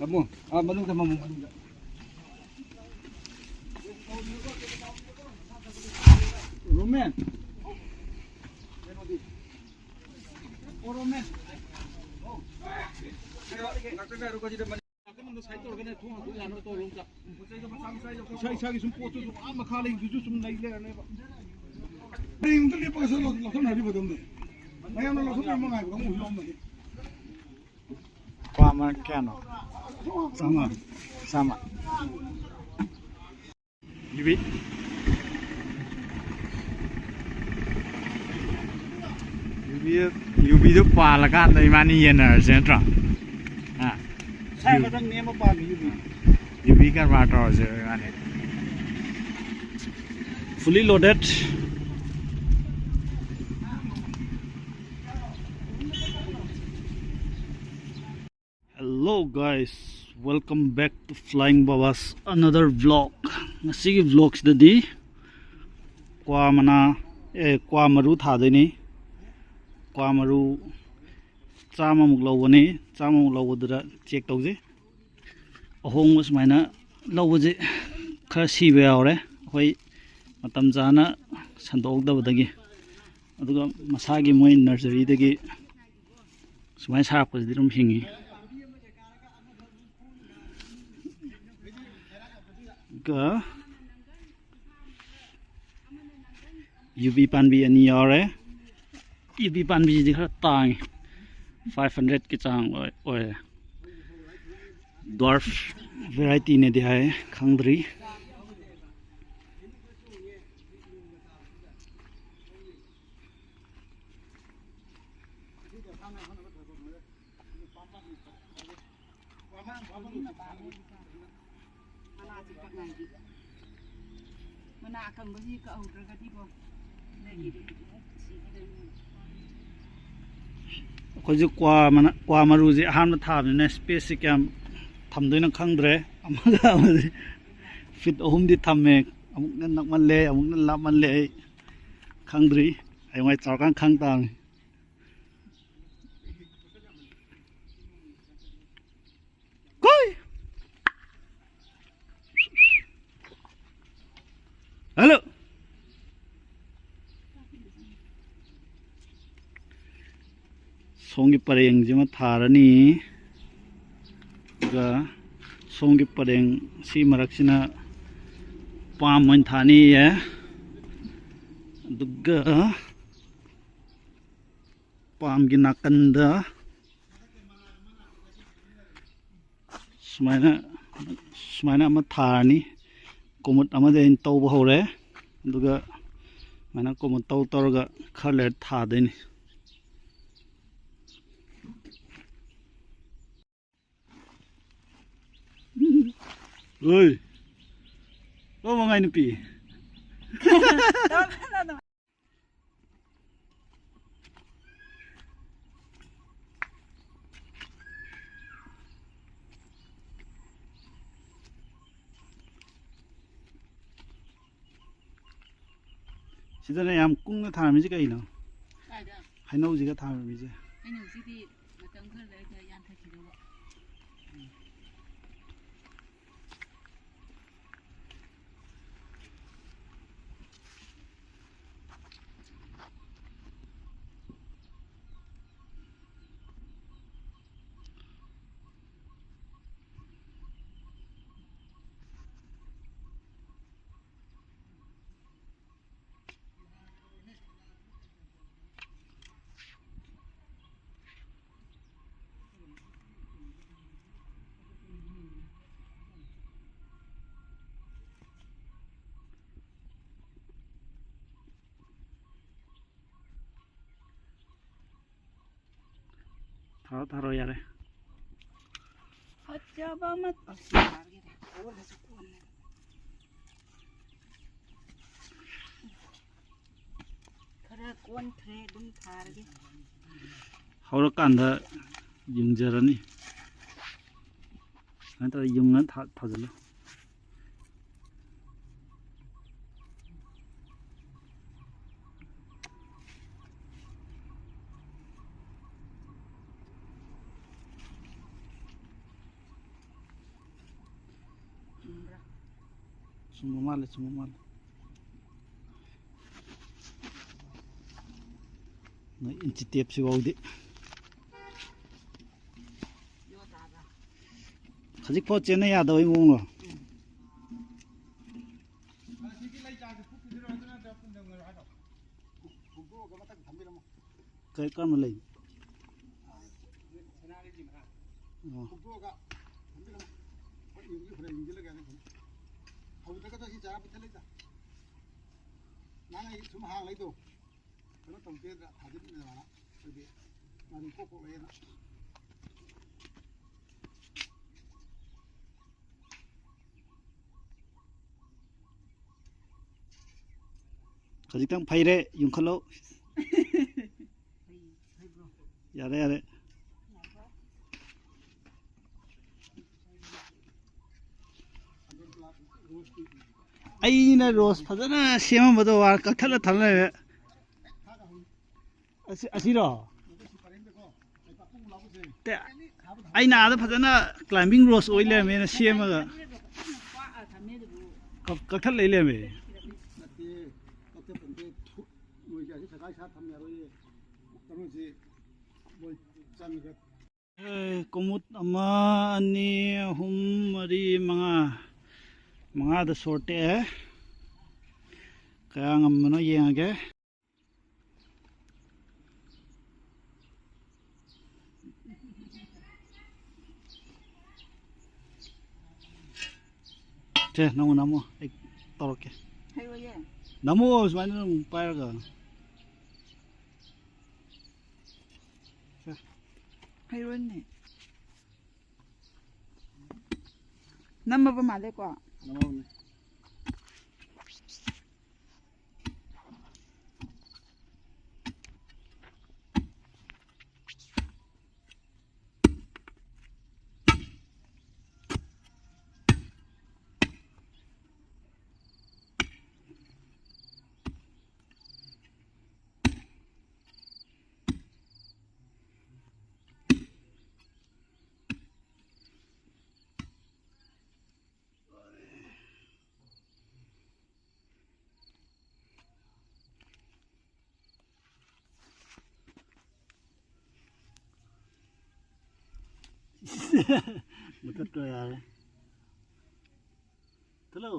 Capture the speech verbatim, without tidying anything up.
ꯊꯝꯃꯣ꯫ ꯑꯥ, ꯃꯅꯨꯡꯗ ꯊꯝꯃꯝꯃꯣ, ꯃꯅꯨꯡꯗ꯫ ꯔꯣꯃꯦꯟ꯫ ꯀꯩꯅꯣꯗꯤ꯫ ꯑꯣ, ꯔꯣꯃꯦꯟ꯫ ꯉꯥꯛꯇꯪ ꯉꯥꯏꯔꯣꯀꯣ, ꯁꯤꯗ ꯃꯅꯤꯡ ꯅꯥꯀꯟ ꯑꯃꯗ ꯁꯥꯏꯠ ꯇꯧꯔꯒꯅꯦ, ꯊꯣꯡ ꯍꯥꯡꯗꯣꯛ ꯌꯥꯅꯕ ꯇꯧꯔꯣ ꯑꯝꯇ꯫ ꯏꯁꯥ ꯏꯁꯥꯒꯤ ꯁꯨꯝ ꯄꯣꯠꯇꯨ ꯁꯨꯝ ꯑꯥ ꯃꯈꯥ ꯂꯩꯕꯗꯨꯁꯨ ꯁꯨꯝ ꯂꯩ ꯂꯩꯔꯅꯦꯕ꯫ ꯍꯌꯦꯡ ꯑꯝꯇ ꯂꯦꯞꯄꯒ ꯆꯠꯂꯣ, ꯂꯧꯊꯣꯛꯅꯔꯗꯤ ꯐꯗꯧꯅꯦ꯫ ꯃꯌꯥꯝꯅ ꯂꯧꯊꯣꯛꯅꯔꯝꯕ ꯉꯥꯏꯕꯗ ꯑꯃꯨꯛ ꯍꯨꯟꯗꯣꯛꯑꯝꯃꯗꯤ꯫ ꯀ꯭ꯋꯥ ꯃꯅꯥ ꯀꯌꯥꯅꯣ? ꯆꯥꯝꯃ꯫ ꯆꯥꯝꯃ꯫ ꯌꯨꯕꯤ꯫ ꯌꯨꯕꯤ, ꯌꯨꯕꯤꯗꯨ ꯄꯥꯜꯂꯀꯥꯟꯗ ꯏꯕꯥꯅꯤ ꯌꯦꯟꯅꯔꯁꯦ ꯅꯠꯇ꯭ꯔꯣ? ꯑꯥ꯫ ꯁ꯭ꯋꯥꯏ ꯃꯊꯪ ꯅꯦꯝꯕ ꯄꯥꯝꯃꯤ ꯌꯨꯕꯤ꯫ ꯌꯨꯕꯤ ꯀꯔꯕꯥꯔ ꯇꯧꯔꯁꯦ ꯏꯕꯥꯅꯤ꯫ Fully loaded. Hello guys, welcome back to Flying Babas another vlog. ꯉꯁꯤꯒꯤ vlogꯁꯤꯗꯗꯤ ꯀ꯭ꯋꯥ ꯃꯅꯥ, ꯑꯦ, ꯀ꯭ꯋꯥ ꯃꯔꯨ ꯊꯥꯗꯣꯏꯅꯤ꯫ ꯀ꯭ꯋꯥ ꯃꯔꯨ ꯆꯥꯝꯃꯃꯨꯛ ꯂꯧꯕꯅꯤ꯫ ꯆꯥꯝꯃꯃꯨꯛ ꯂꯧꯕꯗꯨꯗ check ꯇꯧꯁꯤ꯫ ꯑꯍꯣꯡꯕ ꯁꯨꯃꯥꯏꯅ ꯂꯧꯕꯁꯦ ꯈꯔ ꯁꯤꯕ ꯌꯥꯎꯔꯦ, ꯑꯩꯈꯣꯏ ꯃꯇꯝ ꯆꯥꯅ ꯁꯟꯗꯣꯛꯍꯧꯗꯕꯗꯒꯤ꯫ ꯑꯗꯨꯒ ꯃꯁꯥꯒꯤ ꯃꯣꯏ nurseryꯗꯒꯤ ꯁꯨꯃꯥꯏꯅ ꯁꯥꯔꯛꯄꯁꯤꯗꯤ ꯑꯗꯨꯝ ꯍꯤꯡꯉꯤ꯫ ꯑꯗꯨꯒ ꯌꯨꯕꯤ ꯄꯥꯝꯕꯤ ꯑꯅꯤ ꯌꯥꯎꯔꯦ꯫ ꯌꯨꯕꯤ ꯄꯥꯝꯕꯤꯁꯤꯗꯤ ꯈꯔ ꯇꯥꯡꯉꯤ, five hundredꯀꯤ ꯆꯥꯡ ꯑꯣꯏ-, ꯑꯣꯏꯔꯦ꯫ Dwarf varietyꯅꯦꯗꯤ ꯍꯥꯏ, ꯈꯪꯗ꯭ꯔꯤ꯫ ꯃꯅꯥꯁꯦ ꯀꯛꯅꯤꯡꯉꯤ꯫ ꯃꯅꯥ ꯑꯀꯪꯕꯁꯤ ꯀꯛꯍꯧꯗ꯭ꯔꯒꯗꯤꯀꯣ꯫ ꯑꯩꯈꯣꯏꯁꯨ ꯀ꯭ꯋꯥ ꯃꯅꯥ-, ꯀ꯭ꯋꯥ ꯃꯔꯨꯁꯦ ꯑꯍꯥꯟꯕ ꯊꯥꯕꯅꯤꯅ space ꯁꯦ ꯀꯌꯥꯝ ꯊꯝꯗꯣꯏꯅꯣ ꯈꯪꯗ꯭ꯔꯦ꯫ ꯑꯃꯒ ꯑꯃꯗꯤ feet ꯑꯍꯨꯝꯗꯤ ꯊꯝꯃꯦ꯫ ꯑꯃꯨꯛꯅ ꯅꯛꯃꯜꯂꯦ, ꯑꯃꯨꯛꯅ ꯂꯥꯞꯃꯜꯂꯦ꯫ ꯑꯩ ꯈꯪꯗ꯭ꯔꯤ꯫ ꯍꯌꯦꯡꯋꯥꯏ ꯆꯥꯎꯔꯀꯥꯟꯗ ꯈꯪ ꯇꯥꯕꯅꯤ꯫ ꯀꯣꯏ! ꯍꯜꯂꯣ! ꯁꯣꯝꯒꯤ ꯄꯔꯦꯡꯁꯤꯃ ꯊꯥꯔꯅꯤ꯫ ꯑꯗꯨꯒ ꯁꯣꯝꯒꯤ ꯄꯔꯦꯡ ꯁꯤ ꯃꯔꯛꯁꯤꯅ palm ꯑꯣꯏꯅ ꯊꯥꯅꯤꯌꯦ꯫ ꯑꯗꯨꯒ palm ꯒꯤ ꯅꯥꯀꯟꯗ ꯁꯨꯃꯥꯏꯅ, ꯁꯨꯃꯥꯏꯅ ꯑꯃ ꯊꯥꯔꯅꯤ꯫ ꯀꯣꯃꯨꯠ ꯑꯃꯗꯤ ꯑꯩꯅ ꯇꯧꯕ ꯍꯧꯔꯦ꯫ ꯑꯗꯨꯒ ꯁꯨꯃꯥꯏꯅ ꯀꯣꯃꯨꯠ ꯇꯧ ꯇꯧꯔꯒ ꯈꯔ ꯂꯩꯔ ꯊꯥꯗꯣꯏꯅꯤ꯫ ꯑꯣꯏ! ꯑꯣ, ꯃꯉꯥꯏ ꯅꯨꯄꯤ꯫ ꯁꯤꯗꯅ ꯌꯥꯝ ꯀꯨꯡꯅ ꯊꯥꯔꯝꯃꯤꯁꯦ ꯀꯩꯅꯣ? ꯀꯥꯏꯗ? ꯍꯩꯅꯧꯁꯤꯒ ꯊꯥꯔꯝꯃꯤꯁꯦ꯫ ꯍꯩꯅꯧꯁꯤꯗꯤ ꯃꯇꯝ ꯈꯔ ꯂꯩꯔꯒ ꯌꯥꯟꯊꯠꯈꯤꯗꯧꯕ꯫ ꯊꯥꯔꯣ, ꯊꯥꯔꯣ, ꯌꯥꯔꯦ꯫ ꯐꯖꯕ ꯑꯃ ꯇꯧꯁꯤ ꯌꯥꯔꯒꯦꯗ꯫ ꯑꯣꯜꯂꯁꯨ ꯀꯣꯟꯅ꯫ ꯑꯣꯟꯈ꯭ꯔꯦ, ꯑꯗꯨꯝ ꯊꯥꯔꯒꯦ꯫ ꯍꯧꯔꯀꯥꯟꯗ ꯌꯨꯡꯖꯔꯅꯤ꯫ ꯁꯨꯃꯥꯏꯅ ꯇꯧꯔ ꯌꯨꯡꯉ ꯊꯥ-, ꯊꯥꯖꯤꯜꯂꯨ꯫ ꯆꯨꯝꯕ꯭ꯔꯥ? ꯆꯨꯝꯕ ꯃꯥꯜꯂꯦ, ꯆꯨꯝꯕ ꯃꯥꯜꯂꯦ꯫ ꯅꯣꯏ ꯏꯟꯆꯤ ꯇꯦꯞꯁꯤ ꯐꯥꯎꯗꯤ꯫ ꯌꯣ ꯇꯥꯕ꯭ꯔꯥ? ꯈꯖꯤꯛꯐꯥꯎ ꯆꯦꯟꯅ ꯌꯥꯗꯕꯩ ꯃꯑꯣꯡꯂꯣ? ꯎꯝ꯫ ꯀꯩ, ꯀꯔꯝꯕ ꯂꯩ? ꯑꯣ꯫ ꯅꯪ ꯑꯩ ꯁꯨꯝ ꯍꯥꯡ ꯂꯩꯗꯣ꯫ ꯀꯩꯅꯣ ꯇꯧꯗꯦꯗ ꯊꯥꯖꯤꯟꯕꯅꯦ ꯃꯥꯅ꯫ ꯑꯩꯈꯣꯏꯗꯤ ꯃꯥꯗꯤ ꯀꯣꯛ ꯀꯣꯛ ꯂꯩꯌꯦꯅ꯫ ꯈꯖꯤꯛꯇꯪ ꯐꯩꯔꯦ, ꯌꯨꯡꯈꯠꯂꯣ꯫ ꯌꯥꯔꯦ, ꯌꯥꯔꯦ꯫ ꯑꯩꯅ ꯔꯣꯁ ꯐꯖꯅ ꯁꯦꯝꯃꯝꯕꯗꯣ ꯋꯥ ꯀꯛꯊꯠꯂ ꯊꯝ ꯂꯩꯔꯦ꯫ ꯑꯁꯤ, ꯑꯁꯤꯔꯣ? ꯇꯦ, ꯑꯩꯅ ꯑꯥꯗ ꯐꯖꯅ climbing rose ꯑꯣꯏ ꯂꯩꯔꯝꯃꯦꯅ ꯁꯦꯝꯃꯒ꯫ ꯀꯛ-, ꯀꯛꯊꯠ ꯂꯩ ꯂꯩꯔꯝꯃꯦ꯫ ꯅꯠꯇꯦ, ꯀꯛꯊꯠꯄ ꯅꯠꯇꯦ, ꯊꯨ-, ꯅꯣꯏꯒꯤ ꯑꯁꯤ ꯁꯒꯥꯏ ꯁꯥ ꯊꯝ ꯌꯥꯔꯣꯏꯌꯦ꯫ ꯀꯩꯅꯣꯁꯤ ꯃꯣꯏ ꯆꯪꯉꯒ꯫ ꯑꯦ, ꯀꯣꯃꯨꯠ ꯑꯃ, ꯑꯅꯤ, ꯑꯍꯨꯝ, ꯃꯔꯤ, ꯃꯉꯥ꯫ ꯃꯉꯥꯗ ꯁꯣꯔ ꯇꯦꯛꯑꯦ꯫ ꯀꯌꯥ ꯉꯝꯕꯅꯣ ꯌꯦꯡꯉꯒꯦ꯫ ꯁꯦ, ꯅꯪꯉꯣ ꯅꯝꯃꯣ, ꯑꯩ ꯇꯧꯔꯛꯀꯦ꯫ ꯍꯩꯔꯣꯏꯌꯦ꯫ ꯅꯝꯃꯣ, ꯁꯨꯃꯥꯏꯅ ꯑꯗꯨꯝ ꯄꯥꯏꯔꯒ꯫ ꯁꯦ꯫ ꯍꯩꯔꯣꯏꯅꯦ꯫ ꯅꯝꯃꯕ ꯃꯥꯜꯂꯦꯀꯣ? ꯅꯝꯃꯕꯅꯦ꯫ ꯃꯨꯊꯠꯄ ꯌꯥꯔꯦ꯫ ꯊꯠꯂꯣ꯫